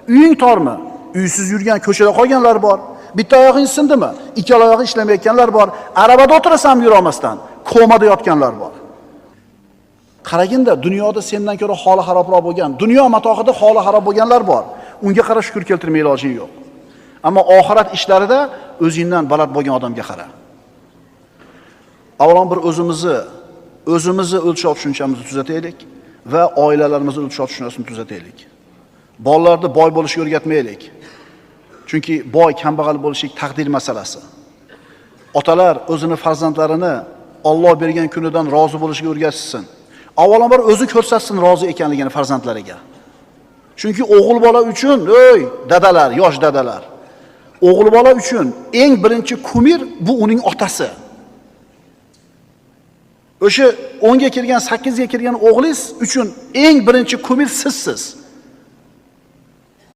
Uying tormi? Uysiz yurgan, ko'chada qolganlar bor. Bitta oyog'ing sindimi? Ikkala oyog'i ishlamayotganlar bor. Arabada o'tirasanmi yura olmasdan? Komada yotganlar bor. Qaraginda dunyoda sendan ko'ra holi xarobroq bo'lgan, dunyo matohida holi xarob bo'lganlar bor. Unga qarab shukr keltirmay ilojing yo'q. Ammo oxirat ishlarida o'zingdan baland bo'lgan odamga qara. Avvalambor o'zimizni o'lchov tushunchamizni tuzataylik va oilalarimizni o'lchov tushunchasini tuzataylik. Bolalarni boy bo'lishga o'rgatmaylik. Chunki boy kambag'al bo'lishlik taqdir masalasi. Otalar o'zini farzandlarini Alloh bergan kunidan rozi bo'lishga o'rgatsin. Avvalambor o'zi ko'rsatsin rozi ekanligini farzandlariga. Chunki o'g'il bola uchun, ey dadalar, yosh dadalar, o'g'il bola uchun eng birinchi kumir bu uning otasi. O'sha 10 ga kirgan, 8 ga kirgan o'g'lingiz uchun eng birinchi kumir sizsiz.